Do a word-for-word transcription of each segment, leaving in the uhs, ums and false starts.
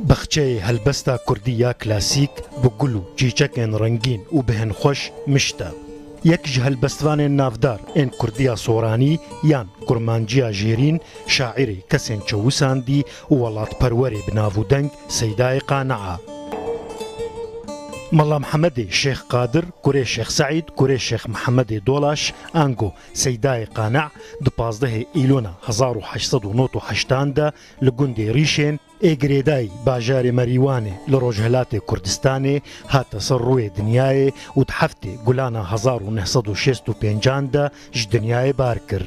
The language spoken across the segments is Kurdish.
Baxçeyê helbesta kurdî ya klasîk bi gul û çîçekên rengîn û bihên xweş mişt e. Yek ji helbestvanên navdar ên kurdiya soranî yan kurmanciya jêrîn, şairê kesên çewisandî û welatperwerê bi nav û deng Seydayê Qanî e. Mela Mihemedê Şêx Qadir, kurê Şêx Seîd, kurê Şêx Mihemedê Dolaş, ango Seydayê Qanî di pazdehê Îlona hezar û heşt sed û nod û heştan de li gundê Rîşên ê girêdayî bajarê Merîwanê li Rojhilatê Kurdistanê hate ser rûyê dinyayê û di heftê Gulana hezar û neh sed û şêst û pêncan de ji dinyayê bar kir.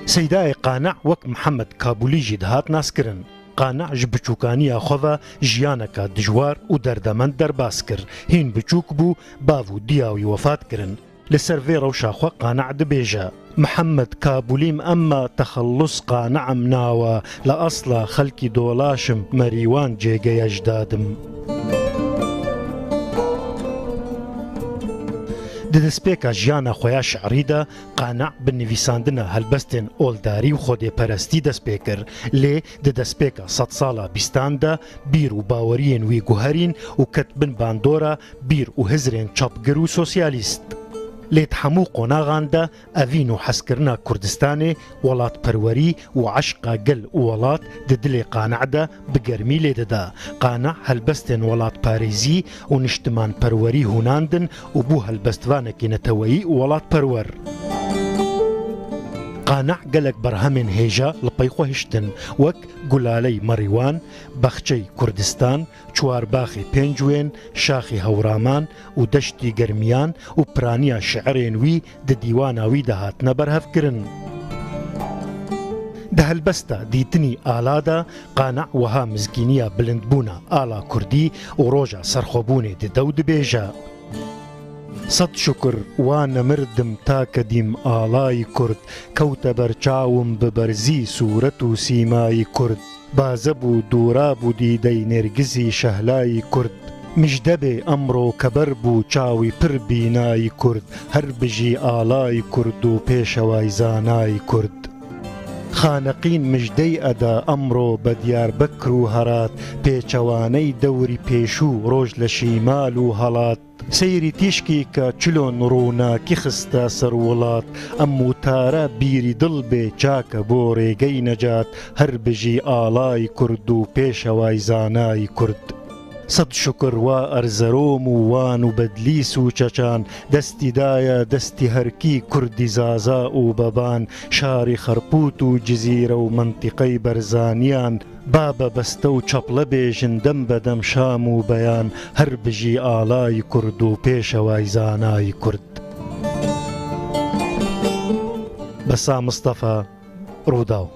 Seydayê Qanî wek Mihemed Kabûlî jî dihat naskirin. Qanî ji biçûkaniya xwe ve jiyaneka dijwar û derdemend derbas kir. Hîn biçûk bû, bav û diya wî wefat kirin. Li ser vê rewşa xwe Qanî dibêje, Mihemed Kabûlîm emma texellus Qanî im nawe, li esla xelkî Dolaşim, Merîwan cêge ecdadim. Di destpêka jiyana xwe ya şi'rî de Qanî bi nivîsandina helbestên oldarî û xwedêperestî dest pê kir, lê di destpêka sedsala bîstan de bîr û baweriyên wî guherîn û ket bin bandora bîr û hizrên çapgir û sosyalîst. Lê di hemû qonaxan de evîn û hezkirina Kurdistanê, welatperwerî û eşqa gel û welat di dilê Qanî de bi germî lê dida. Qanî helbestên welatparêzî û niştimanperwerî hûnandin û bû helbestvanekî neteweyî û welatperwer. Qanî gelek berhemên hêja li pey xwe hiştin, wek Gulaley Merîwan, Baxçey Kurdistan, Çuar Baxê Pênc Wên, Şaxê Hewraman û Deştî Germiyan û piraniya şi'rên wî di dîwana wî de hatine berhevkirin. Di helbesta Dîtinî Ala de Qanî wiha mizgîniya bilindbûna ala kurdî û roja serxwebûnê dide û dibêje: Sed şukir wa nemirdim ta kedîm alayî kurd, kewte ber çawim bi berzî sûret û sîmayî kurd. Baze bû dûra bû dîdey nêrgizî şehlayî kurd. Mijde bê emro keber bû çawî pir bînayî kurd. Her bijî alayî kurd û pêşeway zanayî kurd. Xaneqîn mijdey eda emro be Diyarbekir û Herat, pêçewaney dewrî pêşû roj le şîmal û helat. Seyrî tîşkî ke çilon rûnakî xiste ser welat, em û tare bîrî dil bê çake bo rêgey necat, her bijî alayî kurd û pêşeway zanayî kurd. Sed şukir wa Erzerom û Wan û Bedlîs û Çeçan, destî daye destî her kî kurdî zaza û beban, şarî Xerpût û Cizîre û mentîqey Berzaniyan, babe beste û çaple bêjin dem be dem Şam û beyan, her bijî alayî kurd û pêşeway zanayî kurd. Besa Mistefa, Rûdaw.